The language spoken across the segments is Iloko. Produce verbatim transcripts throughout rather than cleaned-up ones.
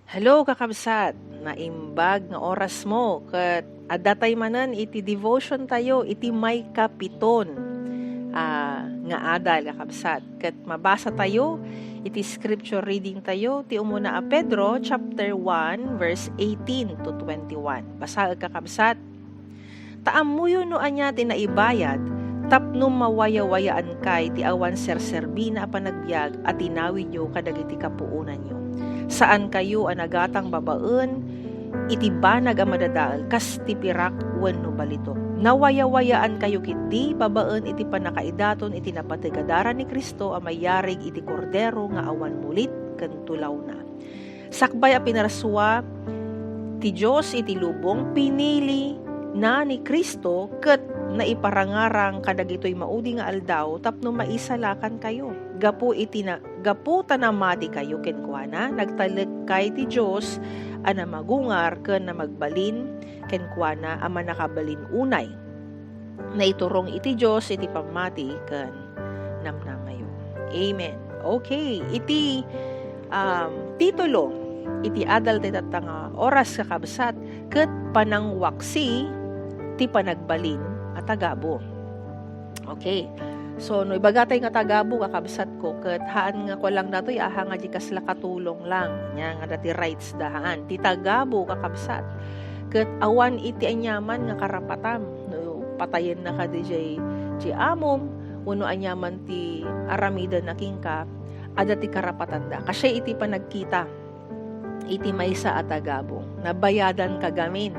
Hello, kakabsat! Naimbag nga oras mo, ket adda tay manen iti devotion tayo iti maikapiton, ah, nga adal, kakabsat. Ket mabasa tayo iti scripture reading tayo, ti umuna a Pedro chapter one, verse eighteen to twenty-one. Basaek, kakabsat. Ta ammoyo no ania ti naibayad tapno mawayawayaankay ti awan serserbina a panagbiag a tinawidyo kadagiti kapuonanyo. Saankayo a nagatang babaen iti banag a madadael kas ti pirak wenno balitok. Nawayawayaankayo ketdi babaen iti pannakaidaton iti napateg a dara ni Cristo a mayarig iti Kordero nga awan mulit ken tulawna. Sakbay a pinarsua ti Dios iti lubong, pinilina ni Cristo ket naiparangarang kadagitoy maudi nga aldaw tapno maisalakankayo. Gapu iti na, gapu ta namatikayo kenkuana, nagtalekkay ti Dios a namagungar ken namagbalin kenkuana a mannakabalin unay. Naiturong iti Dios iti pammati ken namnamayo. Amen. Okay, iti, um, titulo iti adal ti tatta nga oras, kakabsat, ket panangwaksi ti panagbalin a tagabu. Okay. So, no ibagatay nga tagabu, kakabsat ko, ket haan nga kulang datoy, aha nga di kasla katulong lang. Nya nga dati rights da, haan. Ti tagabu, kakabsat, ket awan iti aniaman nga karapatam. No patayenna kadi jay, jay amom, wenno aniaman ti aramidenna kenka, adda ti karapatanda. Kasia iti panagkita iti maysa a tagabu, nabayadanka gamin.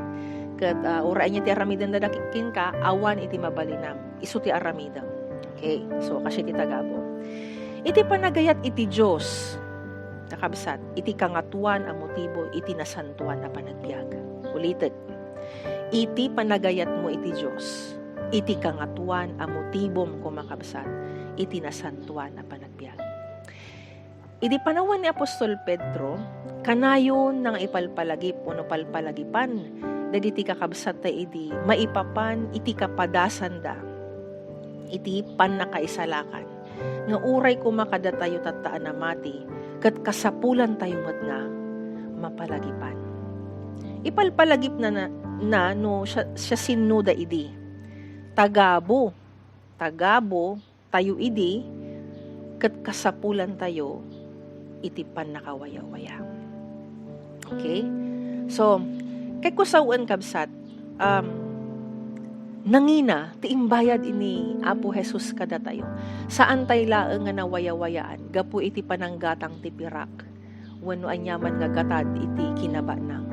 Ket, ah, uray ania ti aramidenda da kenka, awan iti mabalinam. Isu ti aramidem. Okay, so, kasia iti tagabu. Iti panagayat iti Dios, kakabsat, iti kangatoan a motibo iti nasantoan a panagbiag. Ulitek, iti panagayatmo iti Dios, iti kangatoan a motibom koma, kabsat, iti nasantoan a panagbiag. Idi panawen ni apostol Pedro, kanayon nga ipalpalagip wenno palpalagipan dagiti kakabsatta idi maipapan iti kapadasanda iti pannakaisalakan, nga uray koma kadatayo tatta a namati, ket kasapulantayo met nga mapalagipan. Ipalpalagipna na, na no sia, siasinoda idi. Tagabu, tagabu tayo idi, ket kasapulantayo iti pannakawayawaya. Okay? So, kay kusawen, kabsat, um, nangina ti imbayad ni Apo Jesus kadatayo. Saan tay laeng nga nawayawayaan gapu iti pananggatang ti pirak wenno aniaman nga gatad iti kinabana.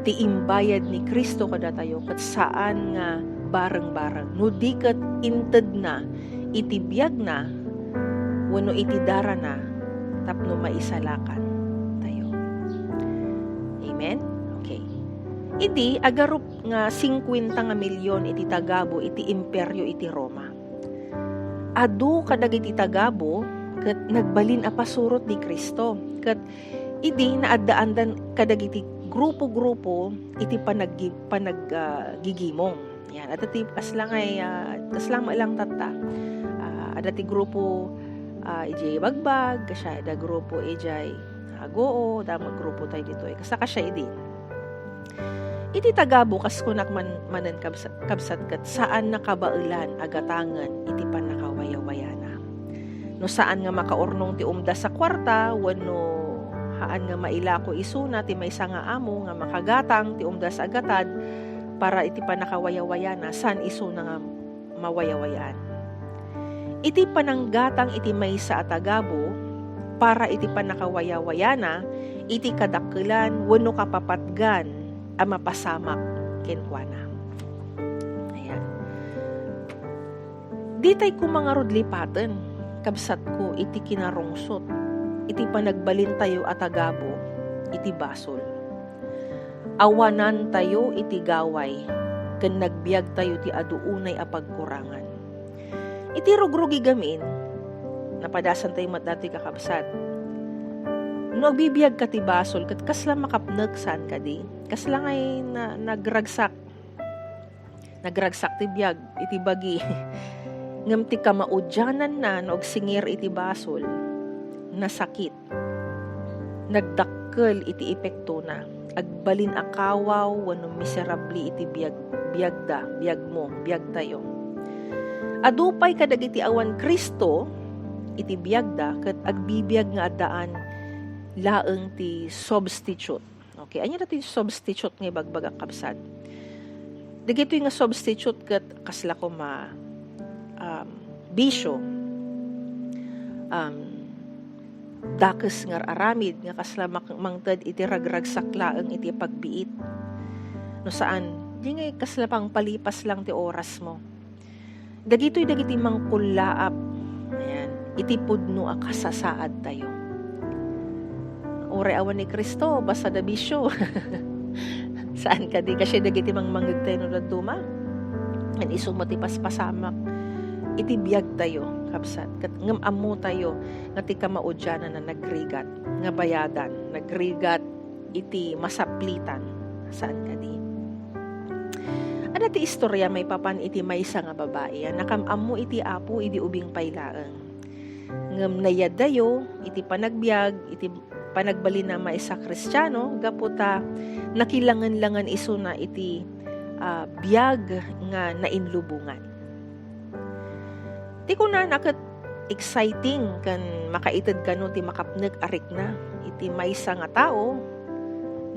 Ti imbayad ni Cristo kadatayo ket saan nga bareng-bareng, no di ket intedna iti biagna wenno iti darana tapno maisalakan tayo. Amen? Okay. Idi, agarup nga singkuenta nga milyon iti tagabu iti imperio iti Roma. Adu kadagiti tagabu ket nagbalin a pasurot ni Cristo. Ket idi naaddaandan kadagiti grupo-grupo iti panaggi-, panag-, ah, gigimong. Yan. Adda ti kasla ngay, ah, kasla met lang tatta. Ah, adda ti grupo, ah, idiay bagbag, kasia adda grupo idiay, ah, Goo, adda met grupo tayo ditoy. Kasta kasia idi. Iti tagabu, kas kunak man, manen kabsa-, kabsat ket saan nakabaelan a gatangen iti pannakawayawayana. No saan nga makaurnong ti umdas a kuarta, wenno haan nga mailako isuna ti maysa nga amo nga makagatang ti umdas a gatad para iti pannakawayawayana, saan isuna nga mawayawayaan. Iti pananggatang iti maysa a tagabu para iti pannakawayawayana, iti kadakkelan wenno kapapatgan a mapasamak kenkuana. Ayan. Ditay koma ngarud lipaten, kabsatko, iti kinarungsot, iti panagbalintayo a tagabu iti basol. Awanantayo iti gaway, ken nagbiagtayo ti adu unay a pagkurangan. Iti rugrugi gamin, napadasantayo met datoy, kakabsat. No agbibiagka ti basol, ket kasla makapnek, saan kadi? Kasla ngay na-, nagragsak. Nagragsak ti biag iti bagi. Ngem ti kamaudiananna no agsingir iti basol, nasakit. nagdakkel iti epektona. Agbalin a kawaw wenno miserable iti biag-, biagda, biagmo, biagtayo. Adu pay kadagiti awan Cristo iti biagda ket agbibiag nga addaan laeng ti substitute. Okay, ania datoy substitute nga ibagbaga, kabsat? Dagitoy nga substitute ket kasla koma, um, bisyo, um, dakes nga aramid nga kasla mak-, mangted iti ragragsak laeng iti pagbiit. No saan, di nga kasla pangpalipas lang ti orasmo. Dagitoy dagiti mangkullaap, ayan, iti pudno a kasasaadtayo. Uray awan ni Cristo, basta da bisyo. Saan kadi? Kasi dagiti mangmangegtayo no dadduma. Ngem isu met ti paspasamak iti biagtayo, kabsat. Ket ngem ammotayo nga ti kamaudiananna nagrigat, nga bayadan, nagrigat iti masaplitan. Saan kadi? Adda ti istorya maipapan iti maysa nga babai a nakam-ammo iti Apo idi ubing pay laeng. Ngem naiyaddayo iti panagbiag, iti panagbalin a maysa a Kristiano gapu ta nakilangenlangen isuna iti, ah, biag nga nainlubongan. Ti kunana ket exciting ken makaited kano ti makapnek a rikna iti maysa nga tao,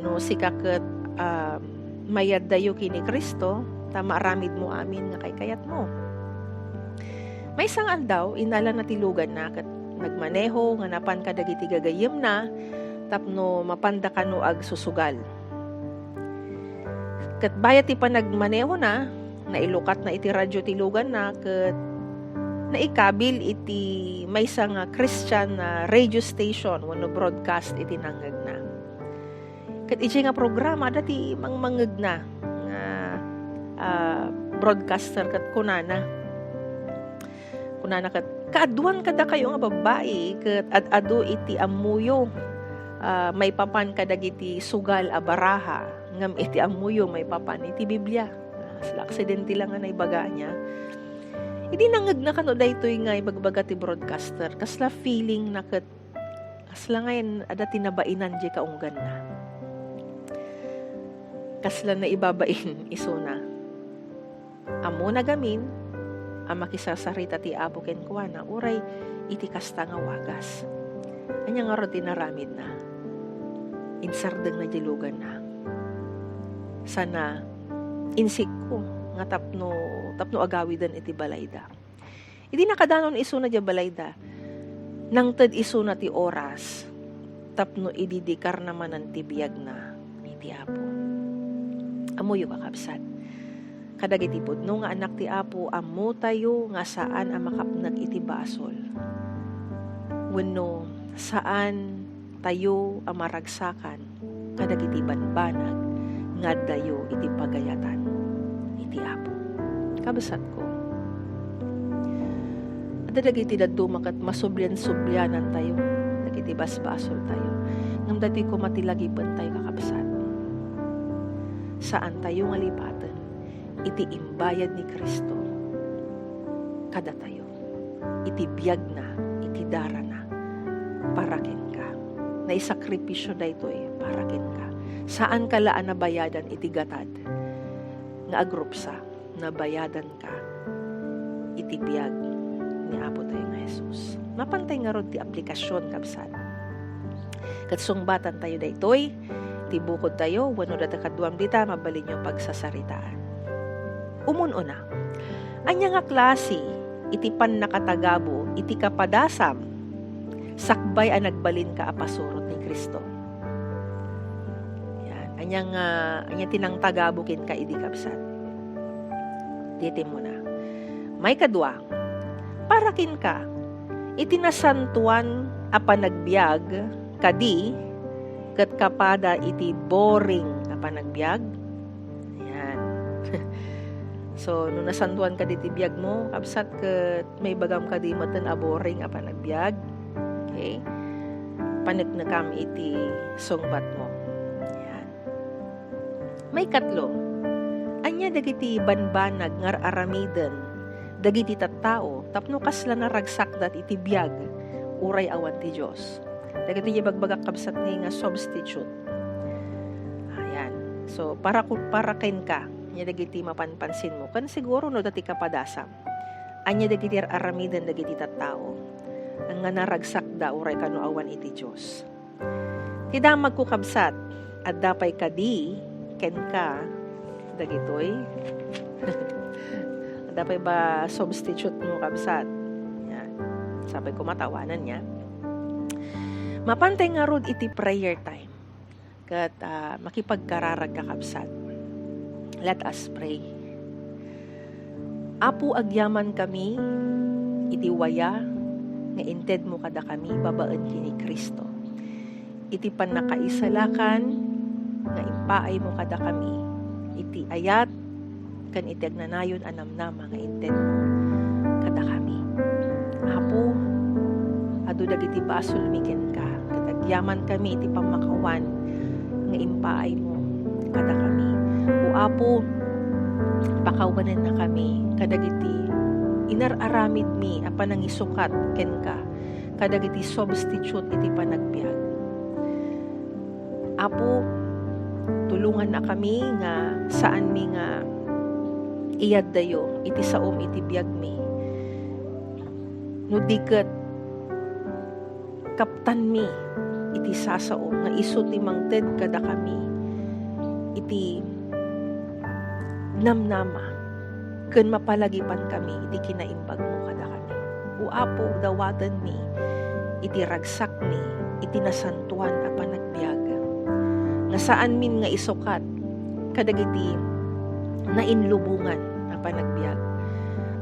no sika ket, ah, mayaddayo ken ni Cristo, ta maaramidmo amin nga kaykayatmo. Maysa nga aldaw, innalana ti luganna ket nagmaneho nga napan kadagiti gagayyemna tapno mapanda kano agsusugal. Ket bayat ti panagmanehona, nailukatna iti radio ti luganna ket naikabil iti maysa nga Christian a radio station wenno broadcast iti nangngegna. Ket idiay nga programa, adda ti mangmangngegna nga, ah, broadcaster ket kunana, Kunana ket, "Kaaduan kadakayo nga babbai ket ad-adu iti ammoyo, ah, maipapan kadagiti sugal a baraha, ngem iti ammoyo maipapan iti Biblia." Ah, kasla aksidente la nga naibaga niya. Idi nangngegna kano daytoy nga ibagbaga ti broadcaster, kasla feelingna ket, kasla ngayen adda ti nabainan diay kaungganna. Kasla naibabain isuna. Ammona gamin a makisasarita ti Apo kenkuana uray iti kasta nga wagas. Ania ngarud ti inaramidna? Insardengna diay luganna. Sana insikko nga tapno, tapno agawiden iti balayda. Idi nakadanon isuna diay balayda, nangted isuna ti oras tapno ididekarna manen ti biagna iti Apo. Ammoyo, kakabsat, kadagiti pudno nga annak ti Apo, ammotayo nga saan a makapnek iti basol wenno saan tayo a maragsakan kadagiti banbanag nga addayo iti pagayatan iti Apo. Kabsatko, adda dagiti dadduma ket masublian-sublianantayo dagiti basbasoltayo, ngem daytoy koma ti lagipentayo, kakabsat. Saantayo nga lipaten iti imbayad ni Cristo kadatayo, iti biagna, iti darana, para kenka. Naisakripisio daytoy para kenka. Saanka la a nabayadan iti gatad nga agrupsa, nabayadanka iti biag ni Apo tayo nga Jesus. Mapantay ngarud ti aplikasyon, kabsat. Ket sungbatantayo daytoy, ti bukodtayo wenno dayta kaduam dita, mabalinyo pagsasaritaan. Umun-una, ania nga klase iti pannakatagabo iti kapadasam sakbay a nagbalinka a pasurot ni Cristo? Yan. Ania nga, ania ti nangtagabo kenka idi, kabsat? Diay timmuna. Maikadua, para kenka, iti nasantoan a panagbiag kadi ket kapada iti boring a panagbiag? Ayan. So, no nasantoan kadi ti biagmo, kabsat, ket maibagam kadi metten a boring a panagbiag, okay? Paneknekam iti sungbatmo. Ayan. Maikatlo, ania dagiti banbanag nga ar-aramiden dagiti tattao tapno kasla naragsakda iti biag uray awan ti Dios? Dagiti ibagbagak, kabsat, nga substitute. Ayan. So, para ku-, para kenka, ania dagiti mapanpansinmo. Ken siguro no, dati kapadasam. Ania dagiti ar-aramiden dagiti tattao nga naragsakda uray kano awan iti Dios. Ti damagko, kabsat, adda pay kadi kenka dagitoy. Adda pay ba substitute mo, kabsat? Yan. Sapay ko matawanan niya. Mapantay ngarud iti prayer time. Ket, ah, makipagkararag ka, kabsat. Let us pray. Apo, agyaman kami iti waya nga intedmo kadakami babaen ken ni Cristo. Iti pannakaisalakan nga impaaymo kadakami iti ayat ken iti agnanayon a namnama nga intedmo kadakami. Apo, adu dagiti basolmi kenka, ket agyaman kami iti pammakawan nga impaaymo kadakami. O Apo, pakawanennakami kadagiti inar-aramidmi a panangisukat kenka, kadagiti substitute iti panagbiag. Apo, tulongannakami nga saanmi nga iyaddayo iti saom iti biagmi. No di ket, kaptanmi iti sasaom nga isu ti mangted kadakami iti namnama ken mapalagipankami iti kinaimbagmo kadakami. O Apo, dawatenmi iti ragsakmi iti nasantoan a panagbiag, nga saanmin nga isukat kadagiti nainlubongan a panagbiag.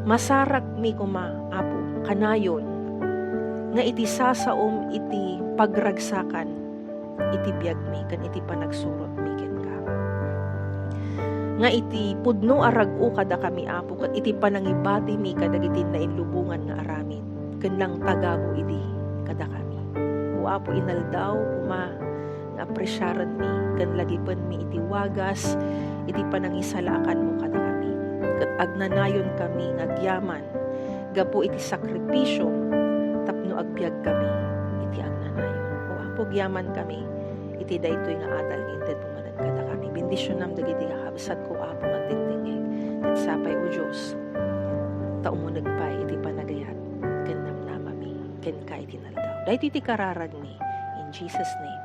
Masarakmi koma, Apo, kanayon nga iti sasaom iti pagragsakan iti biagmi ken iti panagsurotmi kenka. Nga iti pudno a rag-o kadakami, Apo, ket iti panangibatimi kadagiti nainlubongan nga aramid, ken nangtagago idi kadakami. O Apo, inaldaw koma nga apresiarenmi ken lagipenmi iti wagas iti panangisalaakanmo kadakami, ket agnanayonkami nga agyaman gapu iti sakripisio tapno agbiagkami iti agnanayon. O Apo, agyamankami iti daytoy nga adal nga intedmo manen kadakami. Bendisionam dagiti kakabsatko, Apo, nga agdengdengngeg. Ket sapay, O Dios, ta umuneg pay iti panagayat ken namnamami kenka iti naldaw. Daytoy ti kararagmi. In Jesus' name.